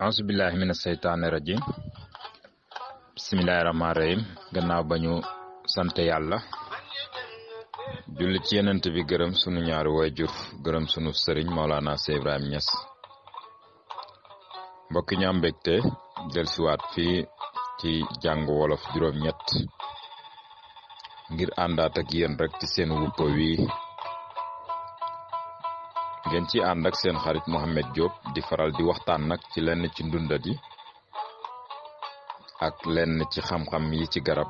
A'uzubillahi mina seytaane rajim bismillahi rahmaani rahim gannaaw ba ñu sant yàlla julli ci yenent bi gërëm sunu ñaari waajur gërëm sunu sëriñ Maolana Cheikh Ibrahim Niass mbokki ñu am mbégte dellusiwaat fii ci jàng wolof juróom-ñett ngir àndaat ak yéen rek ci seen wuppa wi ngeen ci ànd ak seen xarit Mohamed Diop di faral di waxtaan nag ci lenn ci ndundat yi ak lenn ci xam-xam yi ci garab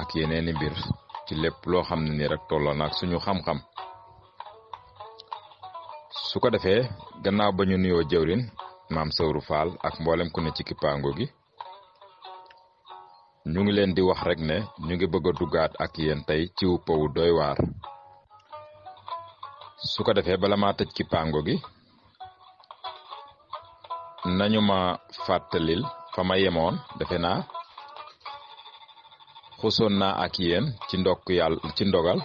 ak yeneeni mbir ci lépp loo xam ne ni rek tolloo na ak suñu xam-xam su ko defee gannaaw ba ñu nuyoo jëwrin maam Sawru Fall ak mboolem ku ne ci kippaango gi ñu ngi leen di wax rek ne ñu ngi bëgg a duggaat ak yéen tey ci wuppa wu doy waar su ko defee bala maa tëj kippaango gi nañu ma fàttalil fa ma yemoon defe naa xusoon naa ak yéen ci ndogal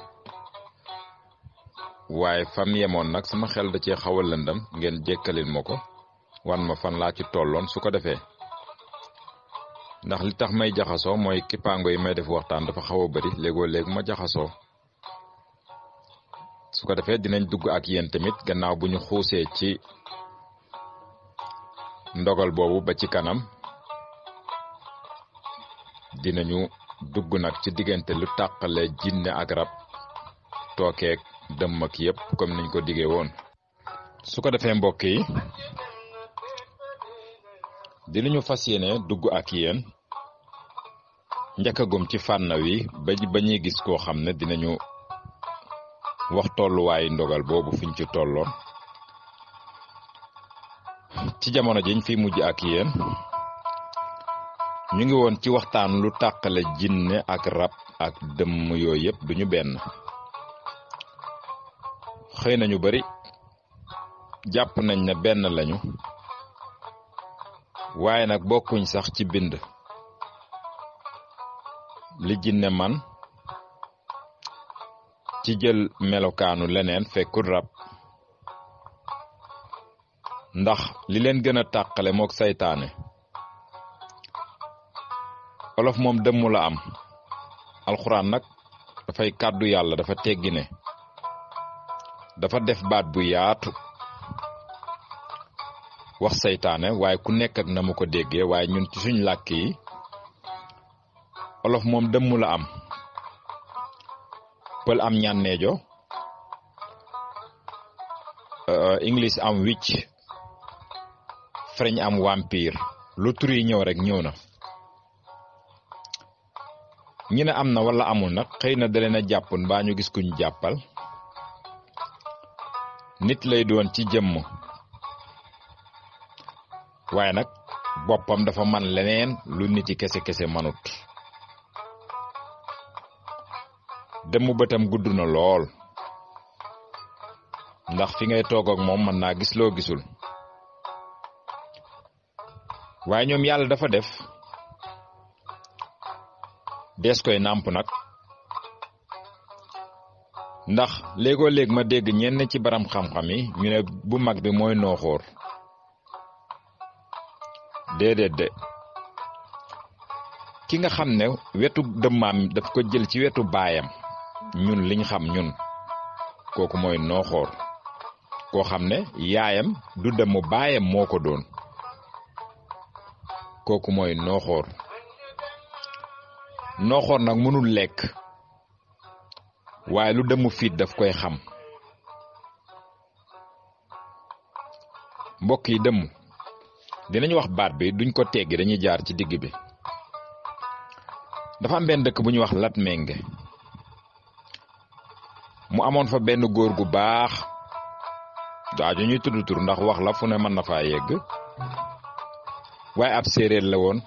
waaye fam yemoon nag sama xel da cee xaw a lëndam ngeen jekkalil ma ko wan ma fan laa ci tolloon su ko defee ndax li tax may jaxasoo mooy kippaango yi may def waxtaan dafa xaw a bari léegoo léeg ma jaxasoo su ko defee dinañ dugg ak yéen tamit gannaaw bu ñu xuusee ci ndogal boobu ba ci kanam dinañu dugg nag ci diggante lu tàqale jinne ak rab tookeek dëmm ak yépp comme niñ ko diggee woon su ko defee mbokk yi dinañu fas yéene dugg ak yéen njëkkagum ci fànn wi ba ñuy gis koo xam ne dinañu wax tolluwaayu ndogal boobu fiñ ci tolloon ci jamono jiñ fi mujj ak yéen ñu ngi woon ci waxtaan lu tàqale jinne ak rab ak dëmm yooyu yëpp duñu benn xëy nañu bari jàpp nañ ne benn lañu waaye nag bokkuñ sax ci bind li jinne man ci jël melokaanu leneen fekkul rab ndax li leen gën a tàqale mook saytaane olof moom dëmm la am alxuraan nag dafay kàddu yàlla dafa teggi ne dafa def baat bu yaatu wax saytaane waaye ku nekk ak na mu ko déggee waaye ñun ci suñ làkk yi olof moom dëmm la am pël am ñànneejo English am witch French am vampire lu tur yi ñëw rek ñëw na ñi ne am na wala amul nag xëy na daleen a jàppoon baa ñu gis kuñ jàppal nit lay doon ci jëmm waaye nag boppam dafa man leneen lu nit yi kese manut dëmm bëtam gudd na lool ndax fi ngay toog ak moom mën naa gis loo gisul waaye ñoom yàlla dafa def dees koy nàmp nag ndax léegoo léeg ma dégg ñenn ci baram xam-xam yi ñu ne bu mag bi mooy nooxoor déedéet de ki nga xam ne wetu dëmmaam daf ko jël ci wetu baayam ñun liñ xam ñun kooku mooy nooxoor koo xam ne yaayam du dëmm baayam moo ko doon kooku mooy nooxoor nooxoor nag mënul lekk waaye lu dëmm fiit daf koy xam mbokk yi dëmm dinañ wax baat bi duñ ko teggi dañuy jaar ci digg bi dafa am benn dëkk bu ñuy wax Latmingué mu amoon fa benn góor gu baax daaju ñuy tudd tur ndax wax la fu ne mën na faa yegg waaye ab séeréer la woon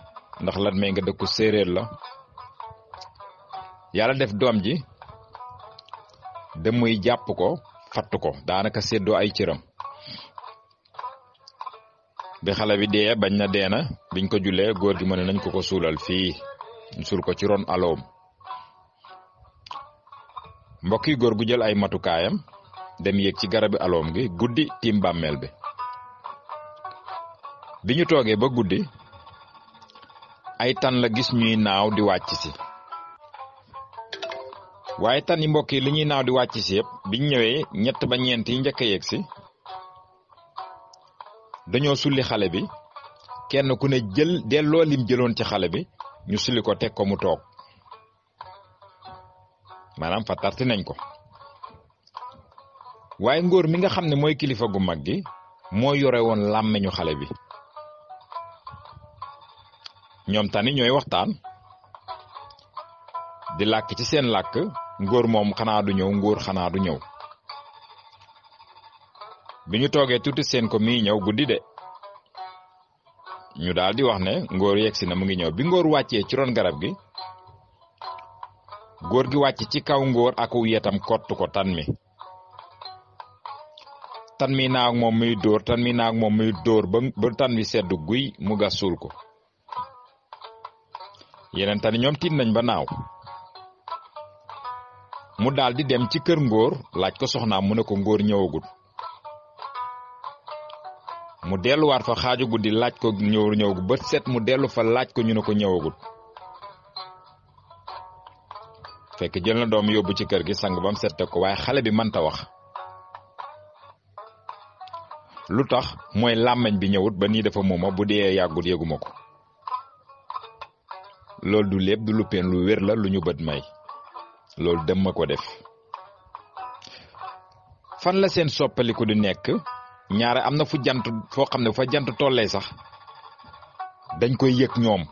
ndax Latmingué dëkku séeréer la yàlla def doom ji dëmm yi jàpp ko fatt ko daanaka séddoo ay cëram bi xale bi dee bañ na deena biñ ko julee góor gi mën nañ ko suulal fii ñu suul ko ci ron aloom mbokk yi góor gu jël ay matukaayam dem yéeg ci garabi aloom gi guddi tiim bàmmeel bi bi ñu toogee ba guddi ay tan la gis ñuy naaw di wàcc si waaye tan yi mbokk yi li ñuy naaw di wàcc si yëpp biñ ñëwee ñett ba ñeent yi njëkk a yegg si dañoo sulli xale bi kenn ku ne jël delloo lim jëloon ci xale bi ñu sulli ko teg ko mu toog maanaam fa tarti nañ ko waaye ngóor mi nga xam ne mooy kilifa gu mag gi moo yore woon làmmeñu xale bi ñoom tani ñooy waxtaan di làkk ci seen làkk ngóor moom xanaa du ñëw ngóor xanaa du ñëw bi ñu toogee tuuti seen ko mii ñëw guddi de ñu daal di wax ne ngóor yegsi na mu ngi ñëw bi ngóor wàccee ci ron garab gi góor gi wàcc ci kaw ngóor ak yetam kott ko tan mi naa ak moom muy dóor tan mi naa ak moom muy dóor ba tan bi sedd guy mu gas suul ko yeneen tani ñoom tiit nañ ba naaw mu daal di dem ci kër ngóor laaj ko soxnaam mu ne ko ngóor ñëwagut mu delluwaat fa xaaju guddi laaj ko ñëw bët set mu dellu fa laaj ko ñu ne ko ñëwagut fekk jël na doom yóbbu ci kër gi sang bam set ko waaye xale bi mënta wax lu tax mooy làmmeñ bi ñëwut ba nii dafa muuma bu dee yàggut yëguma ko loolu du lépp du lu peen lu wér la lu ñu bët may loolu dem ma ko def fan la seen soppaliku di nekk ñaare am na fu jant foo xam ne fa jant tollee sax dañ koy yëg ñoom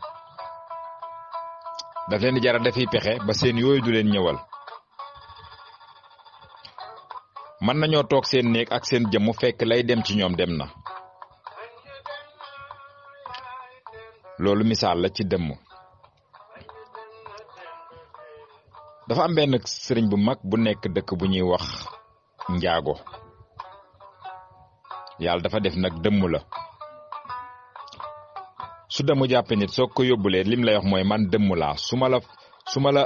daf leen di jara dafiy pexe ba seen yooyu du leen ñëwal mën nañoo toog seen néeg ak seen jëmm fekk lay dem ci ñoom dem na loolu misaal la ci dëmm dafa am benn sëriñ bu mag bu nekk dëkk bu ñuy wax njaago yàlla dafa def nag dëmm la su dëmm jàppe nit soo ko yóbbulee lim lay wax mooy man dëmm laa su ma la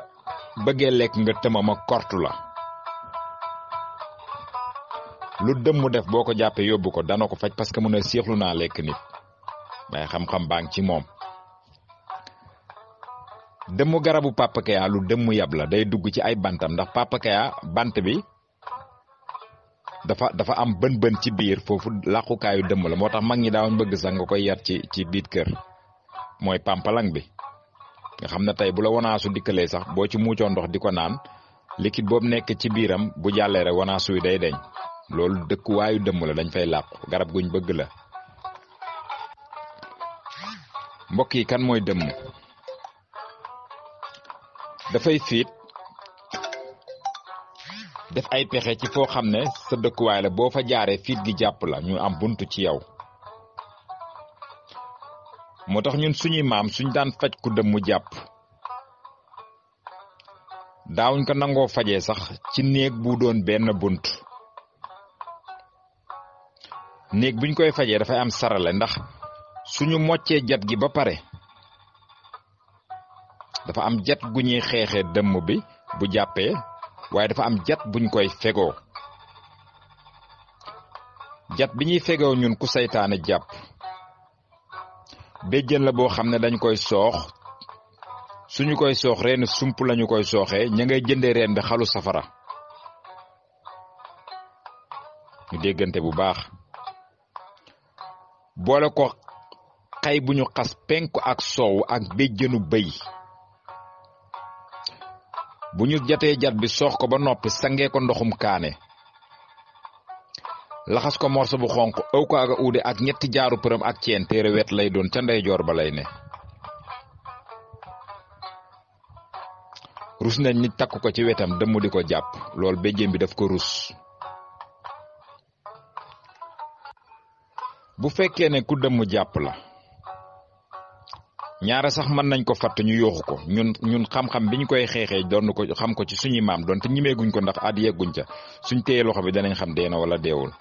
bëggee lekk nga tëma ma kortu la lu dëmm def boo ko jàppee yóbbu ko dana ko faj parce que mu ne seexlu naa lekk nit waaye xam-xam baa ngi ci moom dëmm garabu papakaya lu dëmm yab la day dugg ci ay bantam ndax papakaya bant bi dafa am bën ci biir foofu làqukaayu dëmm la moo tax mag ñi daawoon bëgg sax nga koy yar ci biit kër mooy pampalang bi nga xam ne tey bu la wanaasu dikkalee sax boo ci muucoo ndox di ko naan liquide boobu nekk ci biiram bu jàllee rek wanaasu yi day deñ loolu dëkkuwaayu dëmm la dañ fay làqu garab guñ bëgg la mbokk yi kan mooy dëmm dafay fiit def ay pexe ci foo xam ne sa dëkkuwaay la boo fa jaaree fiit gi jàpp la ñu am buntu ci yow moo tax ñun suñuy maam suñ daan faj ku dëmm jàpp daawuñ ko nangoo fajee sax ci néeg bu doon benn bunt néeg buñ koy fajee dafay am sarale ndax suñu moccee jat gi ba pare dafa am jat gu ñuy xeexee dëmm bi bu jàppee waaye dafa am jat buñ koy fegoo jat bi ñuy fegoo ñun ku saytaane jàpp béjjën la boo xam ne dañ koy soox suñu koy soox reen sump lañu koy sooxee ña ngay jënde reen bi xalu safara ñu déggante bu baax boole ko xay bu ñu xas penku ak soow ak béjjënu bëy bu ñu jatee jat bi soox ko ba noppi sangee ko ndoxum kaane laxas ko morso bu xonq ëw ko ak uude ak ñetti jaaru përëm ak ceen téere wet lay doon ca ndeyjoor ba lay ne rus nañ nit takk ko ci wetam dëmm di ko jàpp loolu béjjén bi daf ko rus bu fekkee ne ku dëmm jàpp la ñaara sax mën nañ ko fatt ñu yooxu ko ñun xam-xam biñ koy xeexee doon ko xam ko ci suñuy maam doon te ñimeeguñ ko ndax at yegguñ ca suñ téye loxo bi danañ xam dee na wala deewul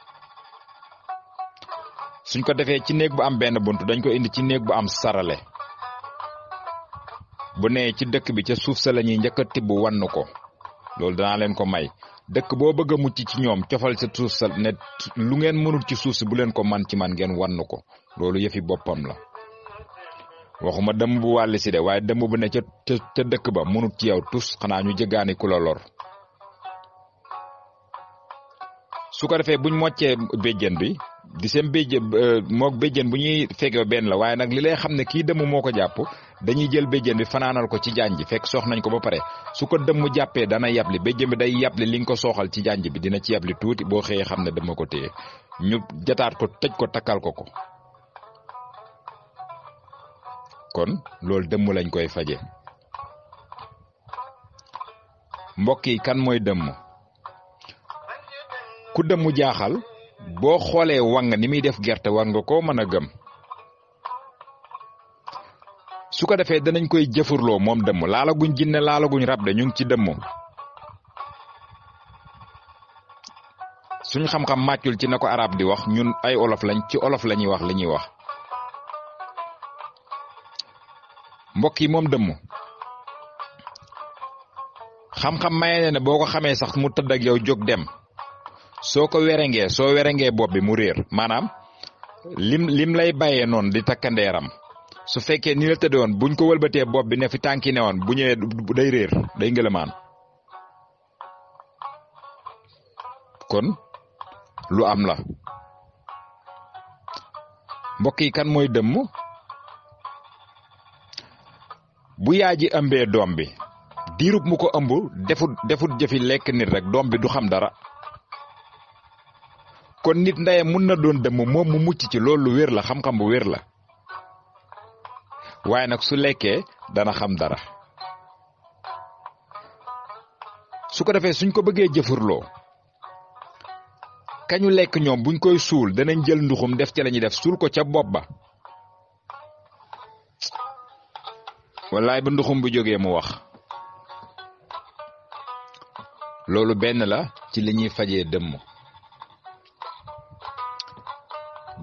suñ ko defee ci néeg bu am benn bunt dañ ko indi ci néeg bu am sarale bu nee ci dëkk bi ca suuf sa la ñuy njëkk a tibb wann ko loolu danaa leen ko may dëkk boo bëgg a mucc ci ñoom cofal sa suuf sa ne lu ngeen mënul ci suuf si bu leen ko man ci man ngeen wann ko loolu yëfi boppam la waxuma dëmm bu wàll si de waaye dëmm bu ne ca dëkk ba mënut ci yow tus xanaa ñu jëggaani ku la lor su ko defee buñ moccee béjjén bi di seen béjjén mook béjjén bu ñuy fekkee benn la waaye nag li lay xam ne kii dëmm moo ko jàpp dañuy jël béjjén bi fanaanal ko ci janj fekk soox nañ ko ba pare su ko dëmm jàppee dana yabli béjjén bi day yabli li nga ko sooxal ci janj bi dina ci yabli tuuti boo xëyee xam ne dëmm ko téye ñu jataat ko tëj ko takkal ko kon loolu dëmm lañ koy faje mbokk yi kan mooy dëmm ku dëmm jaaxal boo xoolee wang ni muy def gerte war nga koo mën a gëm su ko defee danañ koy jëfurloo moom dëmm laalaguñ jinne laalaguñ rab de ñu ngi ci dëmm suñ xam-xam màccul ci na ko arab di wax ñun ay olof lañ ci olof la ñuy wax li ñuy wax mbokk yi moom dëmm xam-xam maye ne boo ko xamee sax mu tëdd ak yow jóg dem soo ko werengee bopp bi mu réer maanaam lim lay bàyyee noonu di takkandeeram su fekkee ni la tëddoon buñ ko wëlbatee bopp bi ne fi tànki ne woon bu ñëwee day réer day ngëlëmaan kon lu am la mbokk yi kan mooy dëmm bu yaay ji ëmbee doom bi diirub mu ko ëmb defut jëfi lekk nit rek doom bi du xam dara kon nit ndaye mun na doon dëmm moom mu mucc ci loolu lu wér la xam-xam bu wér la waaye nag su lekkee dana xam dara su ko defee suñ ko bëggee jëfurloo kañu lekk ñoom buñ koy suul danañ jël nduxum def ci lañuy def suul ko ca bopp ba wallaay ba nduxum bu jógee mu wax loolu benn la ci li ñuy fajee dëmm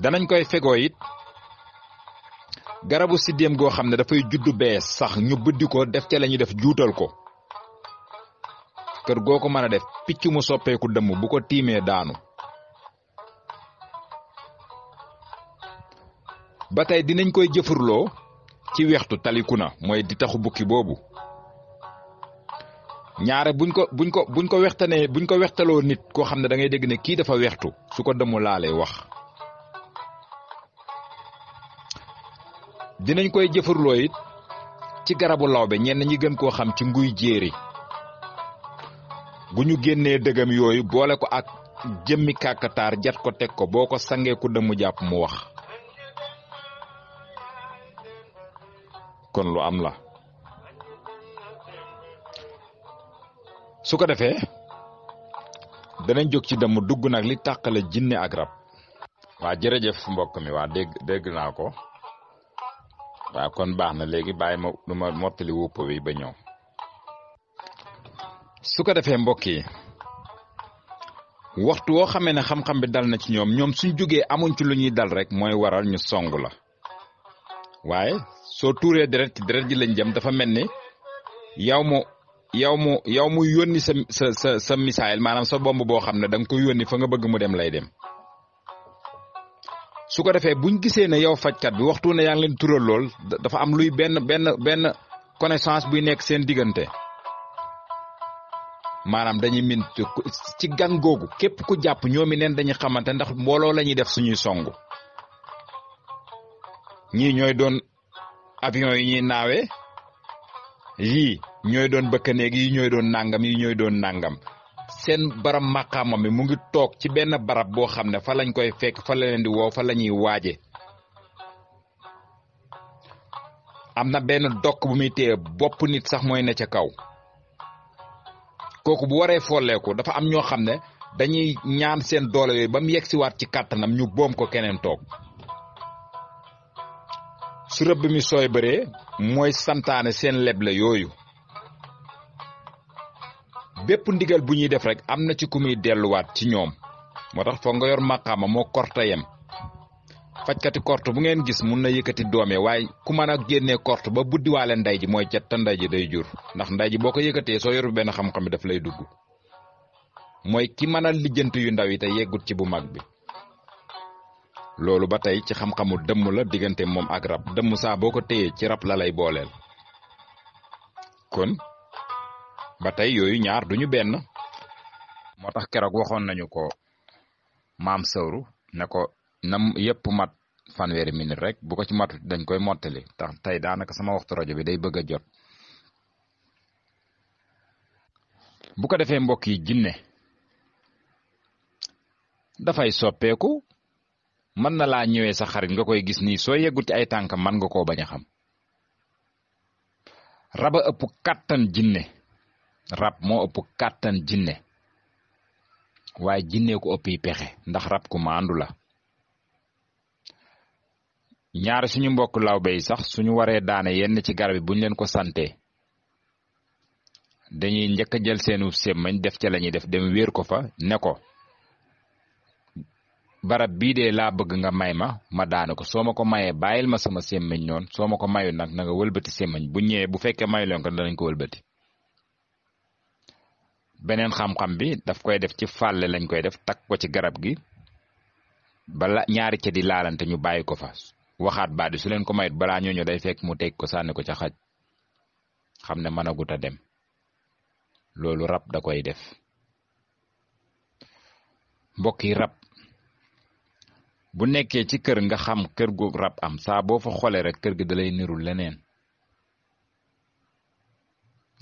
danañ koy fegoo it garabu siddéem goo xam ne dafay juddu bees sax ñu buddi ko def ca lañuy def juutal ko kër goo ko mën a def picc mu soppeeku dëmm bu ko tiimee daanu ba tey dinañ koy jëfurloo ci wextu talikuna mooy di taxu bukki boobu ñaare buñ ko wextaloo nit koo xam ne da ngay dégg ne kii dafa wextu su ko dëmm laalee wax dinañ koy jëfurloo it ci garabu lawbe ñenn ñi gën koo xam ci nguy jéeri bu ñu génnee dëgëm yooyu boole ko ak jëmmi kàkkataar jat ko teg ko boo ko sangee ku dëmm jàpp mu wax kon lu am la su ko defee danañ jóg ci dëmm dugg nag li tàqale jinne ak rab waa jërëjëf mbokk mi waa dégg naa ko waaw kon baax na léegi bàyyi ma lu ma mottali wupp bi ba ñëw su ko defee mbokk yi waxtu woo xamee ne xam-xam bi dal na ci ñoom suñ jógee amuñ ci lu ñuy dal rek mooy waral ñu songu la waaye soo tuuree deret ci deret ji lañ jëm dafa mel ni yow mu yónni sa misaayil maanaam sa bomb boo xam ne da nga ko yónni fa nga bëgg mu dem lay dem su ko defee buñ gisee ne yow fajkat bi waxtu ne yaa ngi leen tural lool dafa am luy benn connaissance buy nekk seen diggante maanaam dañuy min ci gan googu képp ku jàpp ñoomi neen dañuy xamante ndax mbooloo la ñuy def suñuy songu ñii ñooy doon avion yi ñuy naawee yii ñooy doon bëkkaneeg yi ñooy doon nangam yi ñooy doon nangam seen barab màqaama mi mu ngi toog ci benn barab boo xam ne fa lañ koy fekk fa la leen di woo fa la ñuy waaje am na benn dokk bu muy téye bopp nit sax mooy ne ca kaw kooku bu waree folleeku dafa am ñoo xam ne dañuy ñaan seen doole yooyu ba mu yegg si waat ci kàttanam ñu boom ko keneen toog su rëbb mi sooy bëree mooy santaane seen leble yooyu bépp ndigal bu ñuy def rek am na ci ku muy delluwaat ci ñoom moo tax foog nga yor màqaama moo korta yem fajkati korte bu ngeen gis mun na yëkkati doome waaye ku mën a génnee korte ba buddiwaale nday ji mooy cet te nday ji day jur ndax nday ji boo ko yëkkatee soo yor benn xam-xam bi daf lay dugg mooy ki mën a lijjanti yu ndaw yi te yeggut ci bu mag bi. loolu ba tey ci xam-xamu dëmm la diggante moom ak rab. dëmm saa boo ko téyee ci rab la lay booleel. kon ba tey yooyu ñaar duñu benn. moo tax keroog waxoon nañu ko maam Sawru ne ko nam yëpp mat fanweeri minute rek bu ko ci matut dañ koy mottali tax tey daanaka sama waxtu rajo bi day bëgg a jot. bu ko defee mbokk yi jinne dafay soppeeku mën na laa ñëwee sa xarit nga koy gis nii soo yeggut ci ay tànkam mën nga koo bañ a xam. raba ëpp kàttan jinne. rab moo ëpp kàttan jinne waaye jinne ko ëpp yi pexe ndax rab ku maandu la. ñaari suñu mbokk lawbe yi sax suñu waree daane yenn ci garab yi buñ leen ko sante dañuy njëkk a jël seenu sémmañ def ca lañuy def dem wéer ko fa ne ko barab bii de laa bëgg nga may ma daane ko soo ma ko mayee bàyyil ma sama sémmañ noonu soo ma ko mayu nag na nga wëlbati sémmañ bu ñëwee bu fekkee mayu leen ko danañ ko wëlbati. beneen xam-xam bi daf koy def ci fàlle lañ koy def takk ko ci garab gi bala ñaari ca di laalante ñu bàyyi ko fa waxaat baat bi su leen ko mayut balaa ñooñu day fekk mu teg ko sànni ko ca xaj xam ne mën a gut a dem. loolu rab da koy def. mbokk yi rab bu nekkee ci kër nga xam kër gu rab am saa boo fa xoolee rek kër gi dalay nirul leneen.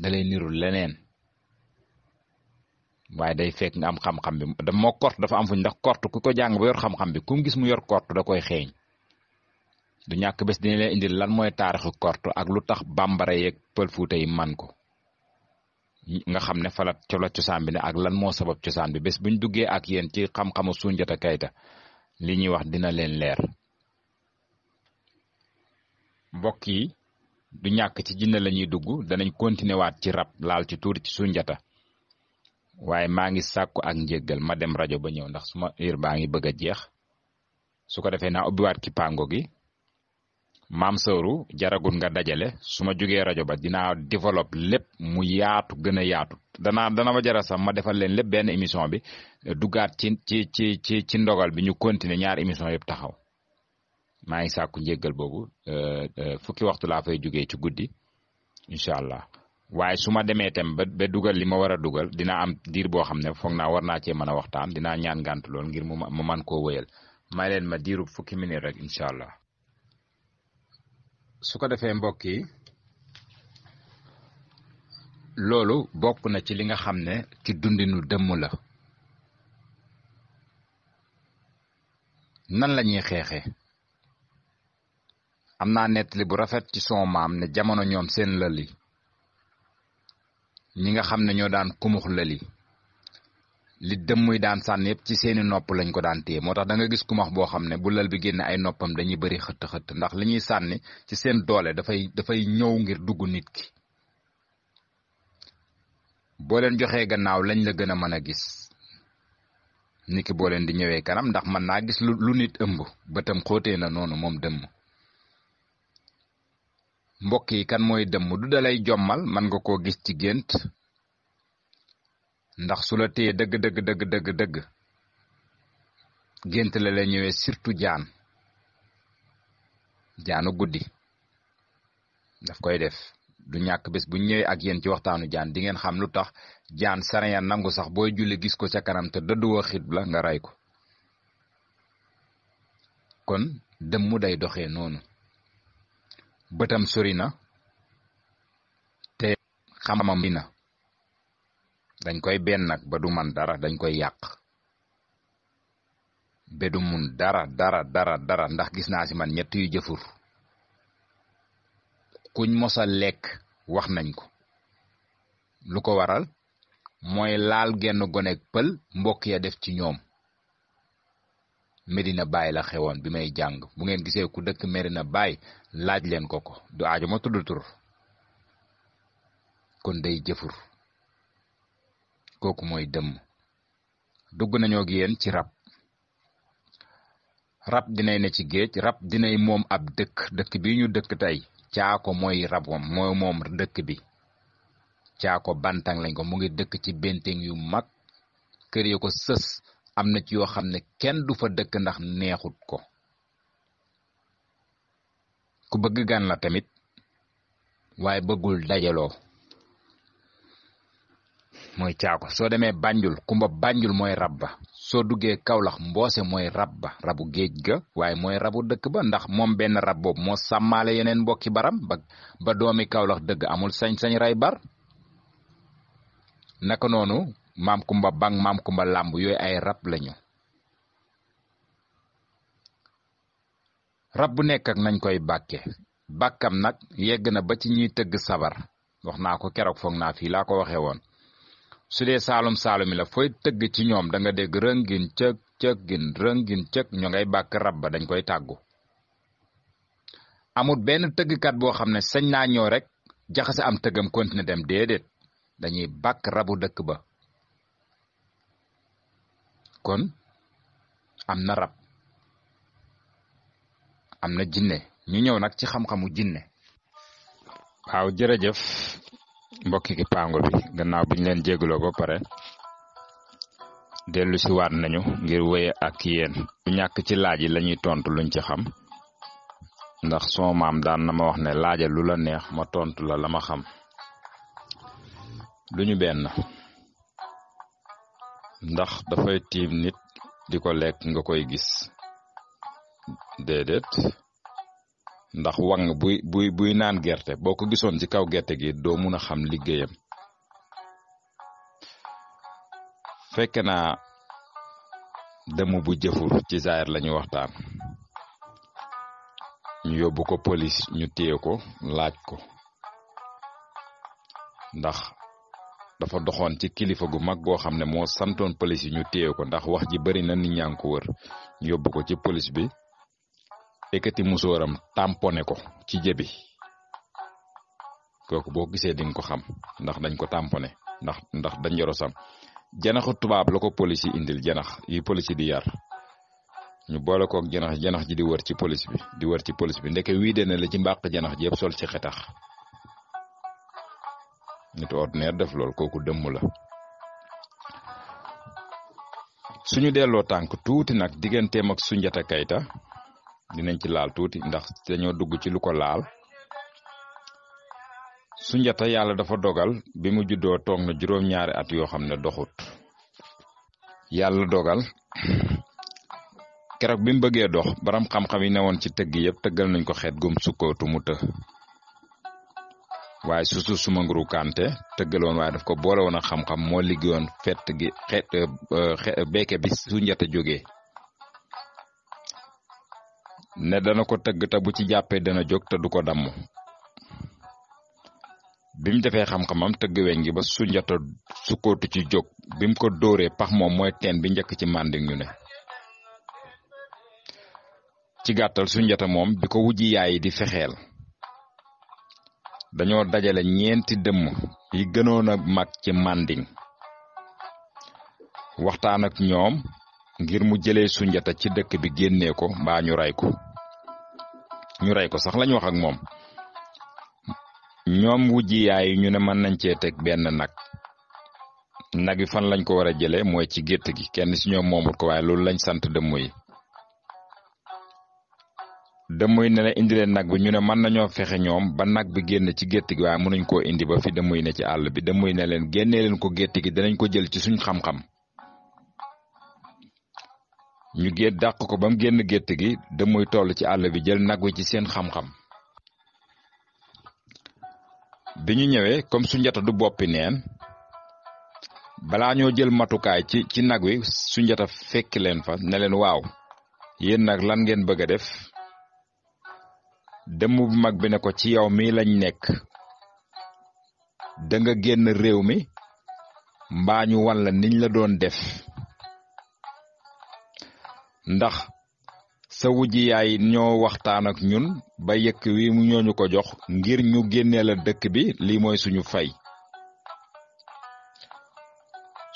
dalay nirul leneen waaye day fekk nga am xam-xam bi da moo kort dafa am fuñ ndax kort ku ko jàng ba yor xam-xam bi ku mu gis mu yor kort da koy xeeñ. du ñàkk bés dina leen indil lan mooy taarixu kort ak lu tax bambara yeeg pël fuuta yi man ko nga xam ne falat colo cosaan bi ne ak lan moo sabab cosaan bi bés buñ duggee ak yéen ci xam-xamu Soundiata Keita li ñuy wax dina leen leer. mbokk yi du ñàkk ci jinne la ñuy dugg danañ continuer waat ci rab laal ci tuuti ci Soundiata waaye maa ngi sàkku ak njéggal ma dem rajo ba ñëw ndax suma heure baa ngi bëgg a jeex. su ko defee naa ubbiwaat ki pango gi maam Sawru jaragul nga dajale su ma jugee rajo ba dinaa développe lépp mu yaatu gën a yaatu dana ma jara sax ma defal leen lépp benn émission bi duggaat ci ndogal bi ñu continuer ñaari émission yëpp taxaw. maa ngi sàkku njéggal boobu fukki waxtu laa fay jugee ci guddi incha allah waaye su ma demee tam ba dugal li ma war a dugal dina am diir boo xam ne foog naa war naa cee mën a waxtaan dinaa ñaan ngànt lool ngir mu man koo wëyal may leen ma diiru fukki minute rek incha allah. su ko defee mbokk yi loolu bokk na ci li nga xam ne ci dundinu dëmm la. nan la ñuy xeexee am naa nettali bu rafet ci son maam ne jamono ñoom seen lël yi ñi nga xam ne ñoo daan kumux lël yi li dëmm yi daan sànni yëpp ci seeni nopp lañ ko daan téye moo tax da nga gis kumax boo xam ne bu lël bi génne ay noppam dañuy bëri xëtt ndax li ñuy sànni ci seen doole dafay ñëw ngir dugg nit ki. boo leen joxee gannaaw lañ la gën a mën a gis nit ki boo leen di ñëwee kanam ndax mën naa gis lu nit ëmb bëtam xóotee na noonu moom dëmm. mbokk yi kan mooy dëmm du dalay jommal mën nga koo gis ci gént ndax su la téye dëgg gént la lay ñëwee surtout jaanu guddi daf koy def du ñàkk bés bu ñëwee ak yéen ci waxtaanu jaan di ngeen xam lu tax jaan sariya nangu sax booy julli gis ko ca kanam te dëdduwoo xibla nga ray ko. kon dëmm day doxee noonu bëtam sori na te xamam bi na dañ koy benn nag ba du man dara dañ koy yàq ba du mun dara ndax gis naa ci man ñett yu jëfur kuñ mosa lekk wax nañ ko lu ko waral mooy laal genn gonek pël mbokk ya def ci ñoom. Medina Baye la xewoon bi may jàng bu ngeen gisee ku dëkk Medina Baye laaj leen ko du aajo ma tudd tur kon day jëfur kooku mooy dëmm. dugg nañoo gi yéen ci rab dinay ne ci géej rab dinay moom ab dëkk bi ñu dëkk tey caako mooy rabam mooy moom dëkk bi caako bantang lañ ko mu ngi dëkk ci benteng yu mag kër yi ko sës am na ci yoo xam ne kenn du fa dëkk ndax neexut ko. ku bëgg gan la tamit waaye bëggul dajaloo mooy caako. soo demee Banjul kumba Banjul mooy rab ba. soo duggee Kaolack mboose mooy rab ba, rabu géej ga waaye mooy rabu dëkk ba ndax moom benn rab boobu moo sàmmaale yeneen mbokki baram ba doomi Kaolack dëgg amul sañ-sañ ray bar. naka noonu maam kumba bang maam kumba làmb yooyu ay rab lañu. rab bu nekk ak nañ koy bàkke bàkkam nag yegg na ba ci ñuy tëgg sabar. wax naa ko keroog foog naa fii laa ko waxee woon. su dee saalum saalumi la fooy tëgg ci ñoom da nga dégg rëngin cëg cëggin rëngin cëg ñoo ngay bàkk rab ba dañ koy tàggu. amul benn tëggkat boo xam ne sañ naa ñëw rek jaxase am tëggam continuer dem déedéet dañuy bàkk rabu dëkk ba. kon am na rab am na jinne ñu ñëw nag ci xam-xamu jinne. waaw jërëjëf mbokki ki pango bi gannaaw bi ñu leen jégaloo ba pare dellu si waat nañu ngir wéye ak yéen du ñàkk ci laaj yi lañuy tontu luñ ci xam ndax soo maam daan na ma wax ne laaja lu la neex ma tontu la ma xam. duñu benn ndax dafay tiim nit di ko lekk nga koy gis déedéet ndax wang buy naan gerte boo ko gisoon ci kaw gerte gi doo mun a xam liggéeyam. fekk naa dëmm bu jëfur ci zaahir lañu waxtaan ñu yóbbu ko police ñu téye ko laaj ko ndax dafa doxoon ci kilifa gu mag goo xam ne moo santoon police yi ñu téye ko ndax wax ji bari na nit ñaa ngi ko wër. ñu yóbbu ko ci police bi ekkati musóoram tamponné ko ci jëbi kooku boo gisee di nga ko xam ndax dañ ko tamponné ndax dañ yoro sam janaxu tubaab la ko police yi indil janax yi police yi di yar ñu boole kook janax ji di wër ci police bi ndeke wii de ne la ci mbàq janax ji yëpp sol ci xetax. nit ordinaire def lool kooku dëmm la. suñu delloo tànk tuuti nag digganteem ak Soundiata Keita dinañ ci laal tuuti ndax dañoo dugg ci lu ko laal. Soundiata yàlla dafa dogal bi mu juddoo toog na juróom-ñaari at yoo xam ne doxut. yàlla dogal keroog bi mu bëggee dox baram xam-xam yi newoon ci tëgg yëpp tëggal nañ ko xeet gum sukkootu mu të. waaye susu suma nguru kante tëggaloon waaye daf ko boole woon a xam-xam moo liggéeyoon fett gi beeke bi Soundiata jógee ne dana ko tëgg te bu ci jàppee dana jóg te du ko damm. bi mu defee xam-xamam tëgg weñ gi ba Soundiata sukkootu ci jóg bi mu ko dóoree pax moom mooy teen bi njëkk ci Manding ñu ne. ci gàttal Soundiata moom bi ko wujji yaay yi di fexeel dañoo dajale ñeenti dëmm yi gënoon a mag ci Manding waxtaan ak ñoom ngir mu jëlee Soundiata ci dëkk bi génnee ko mbaa ñu rey ko sax lañu wax ak moom. ñoom wujji yaay ñu ne mën nañ cee teg benn nag yi fan lañ ko war a jëlee mooy ci gétt gi kenn ci ñoom moomut ko waaye loolu lañ sant dëmm yi. dëmm yi ne la indi leen nag bi ñu ne mën nañoo fexe ñoom ba nag bi génn ci gétt gi waaye mënuñ koo indi ba fi dëmm yi ne ci àll bi dëmm yi ne leen génnee leen ko gétt gi danañ ko jël ci suñ xam-xam. ñu dàq ko ba mu génn gétt gi dëmm yi toll ci àll bi jël nag wi ci seen xam-xam. bi ñu ñëwee comme Soundiata du boppi neen balaa ñoo jël matukaay ci nag wi Soundiata fekk leen fa ne leen waaw yéen nag lan ngeen bëgg a def. dëmm bu mag bi ne ko ci yow mii lañ nekk da nga génn réew mi mbaa ñu wan la niñ la doon def ndax sa wujji yaay ñoo waxtaan ak ñun ba yëkk wi mu ñooñu ko jox ngir ñu génnee la dëkk bi lii mooy suñu fay.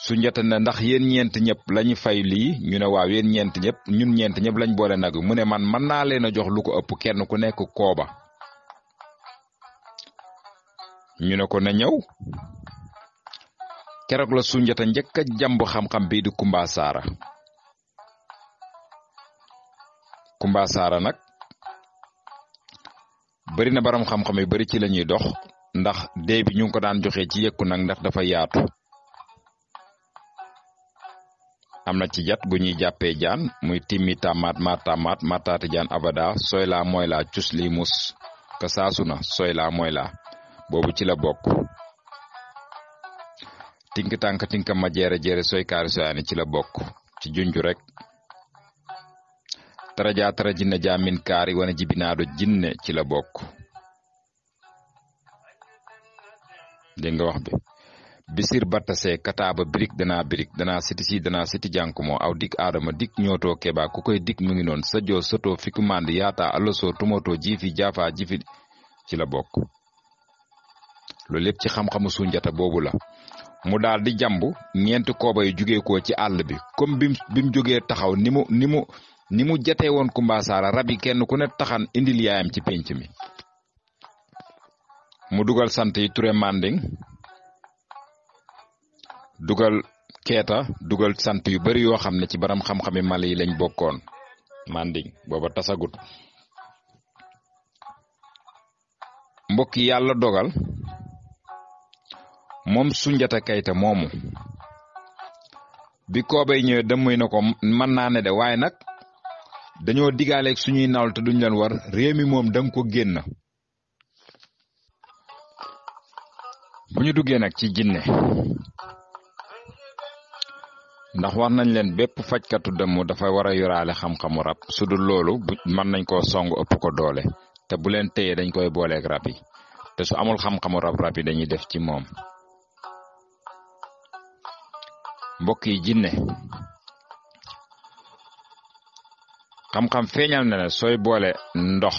Soundiata ne ndax yéen ñeent ñëpp lañu fay lii ñu ne waaw yéen ñeent ñëpp ñun ñeent ñëpp lañ boole nag mu ne man mën naa leen a jox lu ko ëpp kenn ku nekk kooba. ñu ne ko na ñëw keroog la Sunjata njëkk a jàmb xam-xam bii di Kumba Saara. Kumba Saara nag bari na borom xam-xam yu bari ci lañuy dox ndax dee bi ñu ngi ko daan joxe ci yëkku nag ndax dafa yaatu. am na ci jat bu ñuy jàppee jaan muy timmi tamaat matamaat mataati jaan abada soy la mooy la cusli mus ka saasuna soy la mooy la boobu ci la bokk. tink tànk tinka ma jeere jeere soy kaari soyaani ci la bokk ci junju rek. taraja tara jinne jaamin kaari wana jibinaado jinne ci la bokk. dégg nga wax bi. bisir battase kataaba birik dana siti jankumo aw dik adama dik ñooto keba ku koy dik mu ngi noon sajo soto fikumande yaata alloso tumoto jiifi jaafa jifi ci la bokk. loolu lépp ci xam-xamu Sunjata boobu la mu daal di jàmbu ñeenti kooba yu jugee ko ci àll bi comme bim jógee taxaw ni mu jatee woon Kumba Saara rab yi kenn ku ne taxan indil yaayam ci pénc mi. mu dugal sant yi Ture Manding dugal keeta dugal sant yu bari yoo xam ne ci baram xam-xami Mali yi lañ bokkoon. Manding booba tasagut. mbokk yi yàlla dogal moom Sunjata Kayta moomu bi koobay ñëwee demuy na ko mën naa ne de waaye nag dañoo digaaleeg suñuy nawle te duñ leen war réew mi moom danga ko génn. bu ñu duggee nag ci jinne ndax war nañ leen bépp fajkatu dëmm dafa war a yoraale xam-xamu rab su dul loolu mën nañ koo song ëpp ko doole te bu leen téyee dañ koy booleeg rab yi te su amul xam-xamu rab yi dañuy def ci moom. mbokk yi jinne xam-xam feeñal na ne sooy boole ndox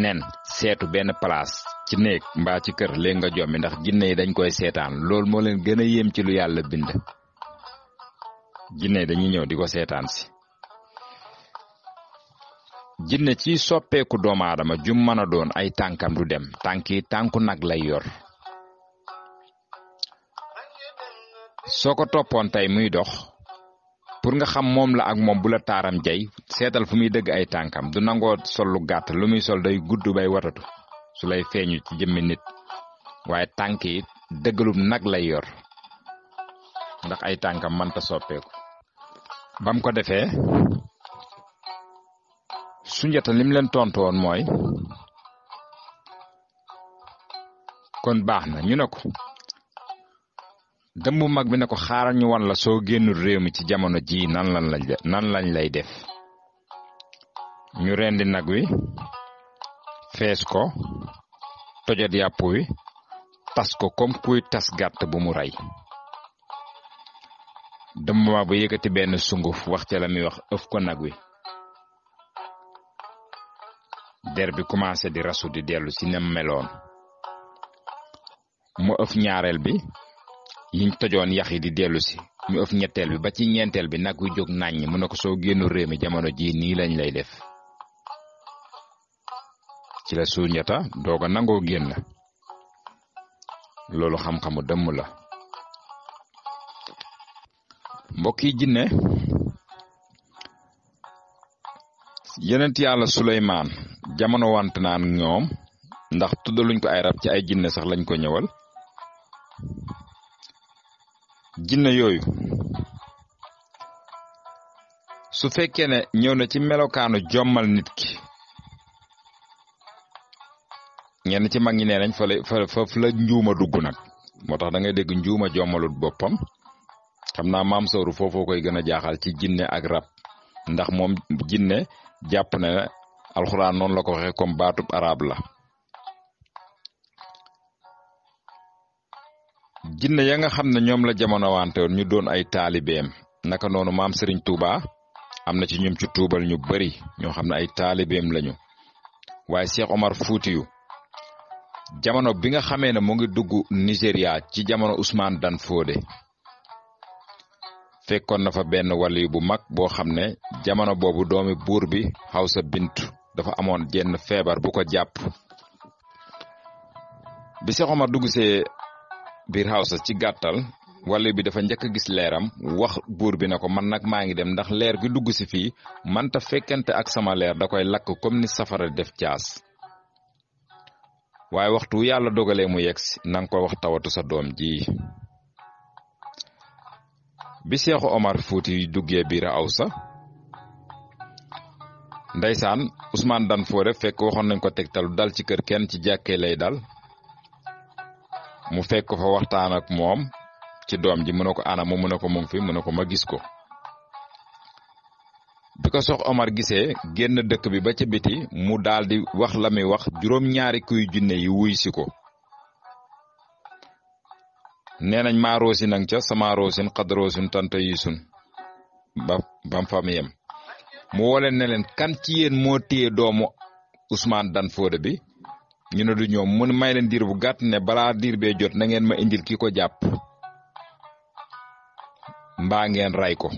nen seetu benn place ci néeg mbaa ci kër léegi nga jommi ndax jinne yi dañ koy seetaan loolu moo leen gën a yéem ci lu yàlla bind. jinne dañuy ñëw di ko seetaan si. jinne ci soppeeku doomu aadama jum mën a doon ay tànkam du dem tànku nag lay yor. soo ko toppoon tey muy dox pour nga xam moom la ak moom bu la taaram jay seetal fu muy dëgg ay tànkam du nangoo sol lu gàtt lu muy sol day gudd bay watatu su lay feeñu ci jëmmi nit waaye tànk yi dëggalum nag lay yor ndax ay tànkam mënta soppeeku. bam ko defee Sunjata lim leen tontu woon mooy kon baax na ñu ne ko dëmb mag bi ne ko xaaral ñu wan la soo génnul réew mi ci jamono ji nan lañ lay def. ñu rendi nag wi fees ko tojot yàpp wi tas ko comme kuy tas gàtt bu mu rey. dëmb mag ba yëkkati benn sunguf wax ca la muy wax ëf ko nag wi. der bi commencé di rasu di dellu ci nem meloon. mu ëf ñaareel bi yiñ tojoon yax yi di dellu si mu ëf ñetteel bi ba ci ñeenteel bi nag wi jóg naññ mu ne ko soo génnu réew mi jamono ji nii lañ lay def. ci la Sunjata doog a nangoo génn. loolu xam-xamu dëmm la. mbokk yi jinne yenent yàlla Suleymaan jamono wante naan ñoom ndax tuddaluñ ko ay rab ci ay jinne sax lañ ko ñëwal. jinne yooyu su fekkee ne ñëw na ci melokaanu jommal nit ki ñenn ci mag ñi nee nañ fa la njuuma dugg nag moo tax da ngay dégg njuuma jommalut boppam. xam naa maam sooru foofoo koy gën a jaaxal ci jinne ak rab ndax moom jinne jàpp na alxuraan noonu la ko waxee comme baatub arab la. jinne ya nga xam ne ñoom la jamono wante woon ñu doon ay taalibeem naka noonu maam Serigne Touba am na ci ñum ci tuubal ñu bari ñoo xam ne ay taalibeem lañu. waaye Cheikh Omar Foutiyou jamono bi nga xamee ne mu ngi dugg Nigéria ci jamono Ousmane Dan Fodé fekkoon na fa benn waliyu bu mag boo xam ne jamono boobu doomi buur bi Hawsa Bintu dafa amoon jenn feebar bu ko jàpp. bi Cheikh Omar dugg see biir Hawsa ci gàttal wàllu bi dafa njëkk a gis leeram wax buur bi ne ko man nag maa ngi dem ndax leer gi dugg si fii manta fekkente ak sama leer da koy lakk comme ni safara def caas waaye waxtu yàlla dogalee mu yegsi nanga ko wax tawatu sa doom ji. bi Seexu Omar Fuuti duggee biir Awsa ndeysaan Ousmane Dan Foore fekk waxoon nañ ko tegtalu dal ci kër kenn ci jàkkee lay dal mu fekk fa waxtaan ak moom ci doom ji mu ne ko ana mu ne ko mu ngi fi mu ne ko ma gis ko. bi ko Seex Omar gisee génn dëkk bi ba ca biti mu daldi wax la muy wax juróom-ñaari kuy junne yi wuy si ko. nee nañ maa roosi nang ca sama roosin xad roosin tanta yi sun bam fa mu yem mu wooleen ne leen kan ci yéen moo téye doomu Ousmane Dan Foore bi ñu ne du ñoom mu may leen diir bu gàtt ne balaa diir bee jot na ngeen ma indil ki ko jàpp mbaa ngeen ray ko.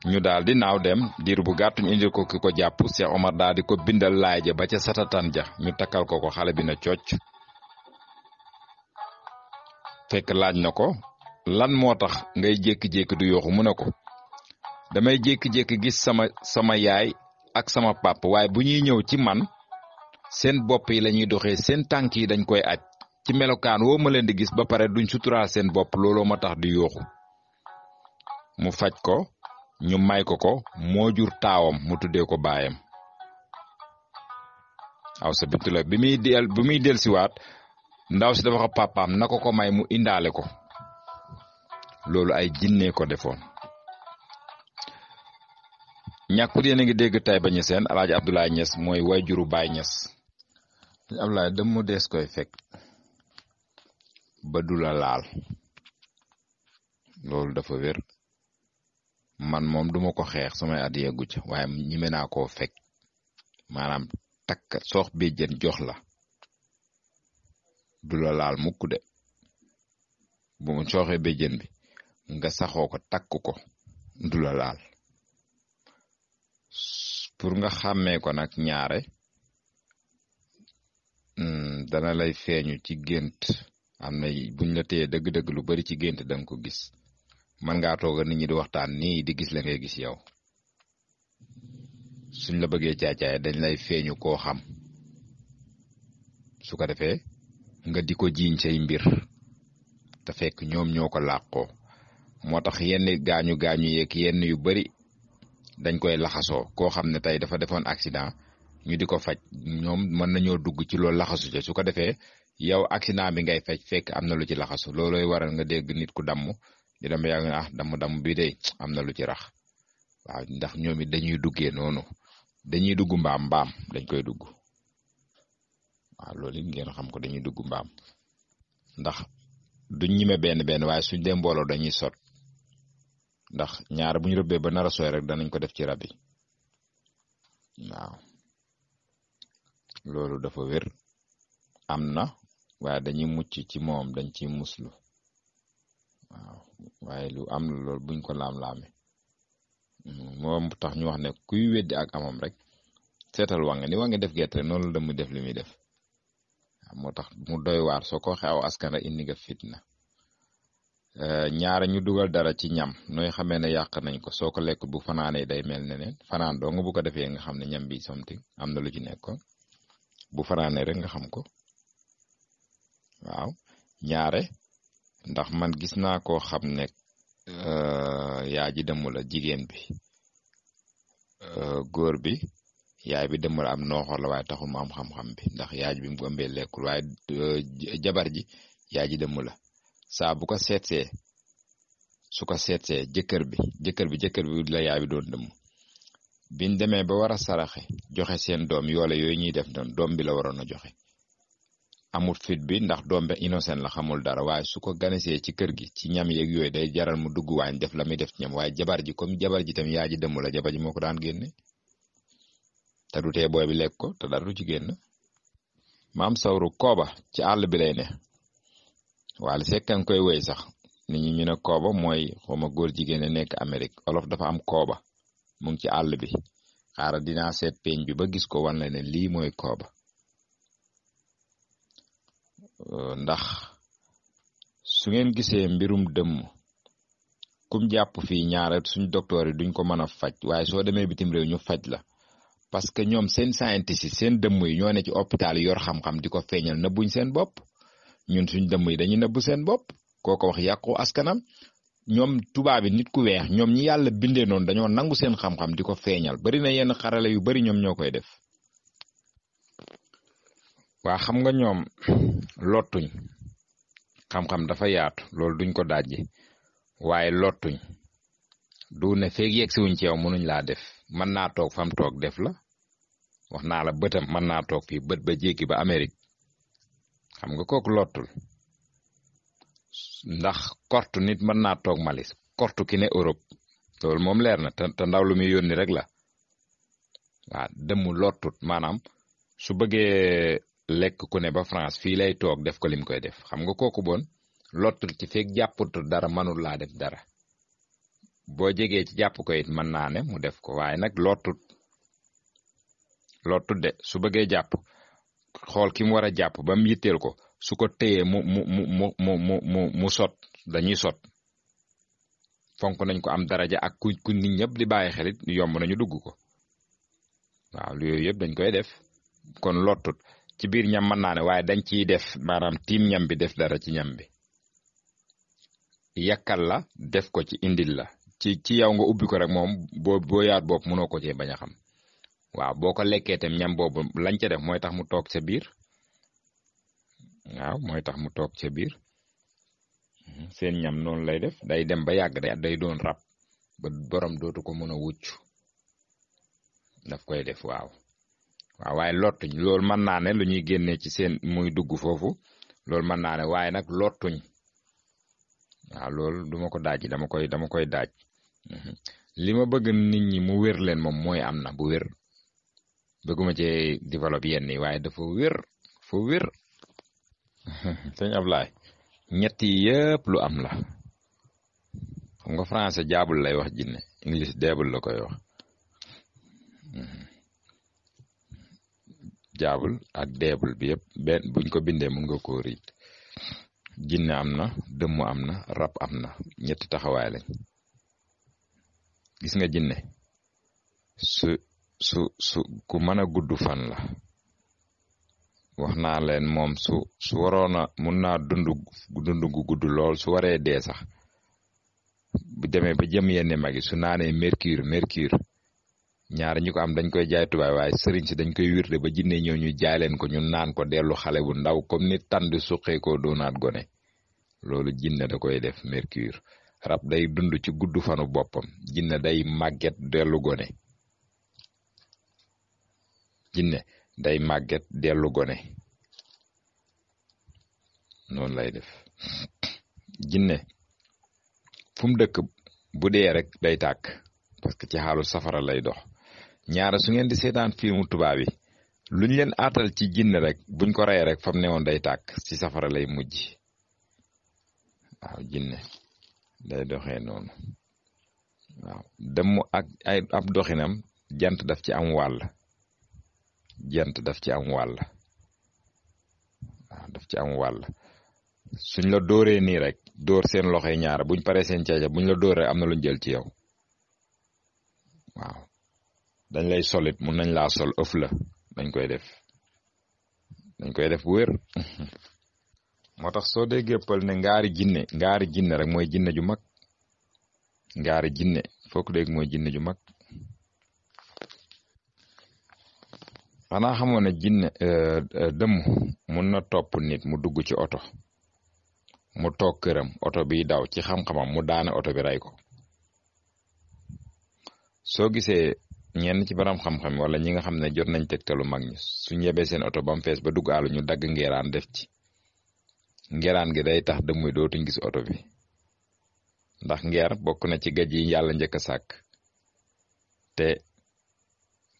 ñu daal di naaw dem diir bu gàtt ñu indil ko ki ko jàpp Seex Omar daal di ko bindal laay ja ba ca satatan ja ñu takkal ko xale bi na cocc. fekk laaj na ko lan moo tax ngay jékki-jékki du yooxu mu ne ko damay jékki-jékki gis sama yaay ak sama pap waaye bu ñuy ñëw ci man seen bopp yi la ñuy doxee seen tànk yi dañ koy aj ci melokaan woo ma leen di gis ba pare duñ suturaal seen bopp looloo ma tax di yooxu. mu faj ko ñu may ko moo jur taawam mu tuddee ko baayam Awsa bintu la bi muy delsiwaat ndaw si dafa ko papaam na ko may mu indaale ko loolu ay jinne ko defoon. ñàkkut yéen a ngi dégg Taïba Niassène Alaaji Abdoulaye Niass mooy wayjuru Baay Niass. Abdoulaye dem mu dees koy fekk ba du la laal loolu dafa wér man moom duma ko xeex samay at yeggu ca waaye ñime naa koo fekk maanaam takk soox béjjën jox la du la laal mukk de bu mu sooxee béjjën bi nga saxoo ko takk ko du la laal pour nga xàmmee ko nag ñaare dana lay feeñu ci gént am na buñ la téye dëgg-dëgg lu bari ci gént danga ko gis man ngaa tooga nit ñi di waxtaan nii di gis la ngay gis yow suñ la bëggee caacaay dañ lay feeñu koo xam su ko defee nga di ko jiiñ say mbir te fekk ñoom ñoo ko làqoo moo tax yenn gaañu yeeg yenn yu bari dañ koy laxasoo koo xam ne tey dafa defoon accident ñu di ko faj ñoom mën nañoo dugg ci loolu laxasu ca su ko defee yow accident bi ngay faj fekk am na lu ci laxasu loolooy waral nga dégg nit ku damm di dem yaa ngi damm bi de am na lu ci rax waaw ndax ñoom it dañuy duggee noonu dañuy dugg mbaam dañ koy dugg waaw loolu it ngeen xam ko dañuy dugg mbaam ndax duñ ñime benn waaye suñ dee mbooloo dañuy sot ndax ñaar bu ñu rëbbee ba nar a sooy rek danañ ko def ci rab yi waaw loolu dafa wér am na waaye dañuy mucc ci moom dañ ciy muslu waaw waaye lu am la loolu buñ ko laam-laame moom tax ñu wax ne kuy weddi ak amam rek seetal wange ni wange def gerte noonu la dem def li muy def moo tax mu doy waar soo ko waxee aw askan rek indi nga fitna ñaara ñu dugal dara ci ñam nooy xamee ne yàq nañ ko soo ko lekk bu fanaanee day mel ne neen fanaan doo nga bu ko defee nga xam ne ñam bi something am na lu ci nekkoon bu fanaanee rek nga xam ko waaw ñaare ndax man gis naa koo xam ne yaa ji demu la jigéen bi góor bi yaay bi demu la am nooxor la waaye taxul mu am xam-xam bi ndax yaay bi mu ko ëmbee lekkul waaye jabar ji yaay ji demu la saa bu ko seetsee su ko seetsee jëkkër bi la yaay bi doon dëmm biñ demee ba war a saraxe joxe seen doom yoole yooyu ñuy def doon doom bi la waroon a joxe amul fit bi ndax doom bi innocent la xamul dara waaye su ko ganisee ci kër gi ci ñam yeeg yooyu day jaral mu dugg waañ def la muy def ci ñam waaye jabar ji comme jabar ji tam yaay ji dëmm la jabar ji moo ko daan génne te du tee booy bi lekk ko te dara du ci génn maam sawru kooba ci àll bi lay ne waale sekkan koy wéy sax nit ñi ñu ne kooba mooy xawma góor jigéen ne nekk Amérique olof dafa am kooba mu ngi ci àll bi xaaral dinaa seet peñ bi ba gis ko wan la ne lii mooy kooba ndax su ngeen gisee mbirum dëmm kum jàpp fii ñaare suñ docteur yi duñ ko mën a faj waaye soo demee bitim réew ñu faj la parce que ñoom seen scientiste yi seen dëmm yi ñoo ne ci hôpital yi yor xam-xam di ko feeñal nëbbuñ seen bopp ñun suñ dëmm yi dañuy nëbbu seen bopp kooko wax yàqu askanam ñoom tubaab yi nit ku weex ñoom ñi yàlla bindee noonu dañoo nangu seen xam-xam di ko feeñal bari na yenn xarale yu bari ñoom ñoo koy def waa xam nga ñoom lottuñ xam-xam dafa yaatu loolu duñ ko dajji waaye lottuñ du ne feeg yegg si wuñ ci yow mënuñ laa def mën naa toog fam toog def la wax naa la bëtam mën naa toog fii bët ba jéggi ba Amérique xam nga kooku lottul ndax kortu nit mën naa toog Mali kortu ki ne Europe loolu moom leer na te ndaw lu muy yónni rek la waaw dëmm lottut maanaam su bëggee lekk ku ne ba France fii lay toog def ko lim koy def xam nga kooku bon lottul ci feeg jàpput dara mënul laa def dara boo jegee ci jàpp ko it mën naa ne mu def ko waaye nag lottut de su bëggee jàpp xool ki mu war a jàpp ba mu yitteel ko su ko téyee mu sot dañuy sot fonk nañ ko am daraja ak ku nit ñëpp di bàyyi xelit yomb nañu dugg ko waaw yooyu yëpp dañ koy def kon lottut ci biir ñam mën naa ne waaye dañ ciy def maanaam tiim ñam bi def dara ci ñam bi yakkal la def ko ci indil la ci yow nga ubbi ko rek moom boo yaat bopp mënoo ko cee bañ a xam waaw boo ko lekkee tam ñam boobu lañ ca def mooy tax mu toog sa biir waaw mooy tax mu toog ca biir seen ñam noonu lay def day dem ba yàgg day doon rab ba borom dootu ko mën a wucc daf koy def waaw waaye lottuñ loolu mën naa ne lu ñuy génnee ci seen muy dugg foofu loolu mën naa ne waaye nag lottuñ waaw loolu duma ko daaj dama koy daaj li ma bëgg nit ñi mu wér leen moom mooy am na bu wér bëgguma ci développer yenn yi waaye dafa wér fa wér sëñ Ablaye ñett yi yëpp lu am la xam nga français jaabul lay wax jinne english devil la koy wax jaabul ak devil bi yëpp benn buñ ko bindee mun nga koo riit jinne am na dëmm am na rab am na ñetti taxawaay lañ gis nga jinne su ku mën a gudd fan la wax naa leen moom su waroon a mun naa dund gu gudd lool su waree dee sax bu demee ba jëm yenn magi su naanee mercure ñaar ñu ko am dañ koy jaay tubaay waaye sëriñ si dañ koy wirde ba jinne ñëw ñu jaay leen ko ñu naan ko dellu xale bu ndaw comme ni tànd suqee ko doonaat gone loolu jinne da koy def mercure rab day dund ci gudd fanu boppam jinne day màgget dellu gone jinne day màgget dellu gone noonu lay def jinne fu mu dëkk bu dee rek day tàkk parce que ci xaalu safara lay dox ñaara su ngeen di seetaan filmu tubaab yi luñ leen aatal ci jinne rek buñ ko rey rek fam ne woon day tàkk ci safara lay mujj waaw jinne day doxee noonu waaw dëmm ak ay ab doxinam jant daf ci am wàll waaw daf ci am wàll suñ la dóoree nii rek dóor seen loxo yi ñaara buñ paree seen ceeja buñ la dóor rek am na luñ jël ci yow waaw dañ lay solit mun nañ laa sol ëf la dañ koy def bu wér moo tax soo déggee pël ne ngaari jinne rek mooy jinne ju mag ngaari jinne foo ko dégg mooy jinne ju mag xanaa xamoon ne jinne dëmm mun na topp nit mu dugg ci oto mu toog këram oto bi daw ci xam-xamam mu daane oto bi rey ko soo gisee ñenn ci baram xam-xam wala ñi nga xam ne jot nañ tegtalu mag ñi suñ yebee seen oto ba mu fees ba dugg àll ñu dagg ngeeraan def ci ngeeraan gi day tax dëmm yi dootuñ gis oto bi ndax ngeer bokk na ci gaj yi yàlla njëkk a sàkk te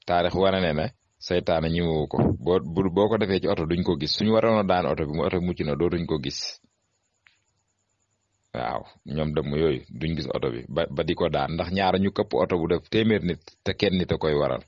taarix wane ne seytaane ñëwoo ko boo ko defee ci oto duñ ko gis suñu waroon a daan oto bi mu oto mucc na dootuñ ko gis waaw ñoom dëmm yooyu duñ gis oto bi ba di ko daan ndax ñaara ñu këpp oto bu def téeméer nit te kenn nit a koy waral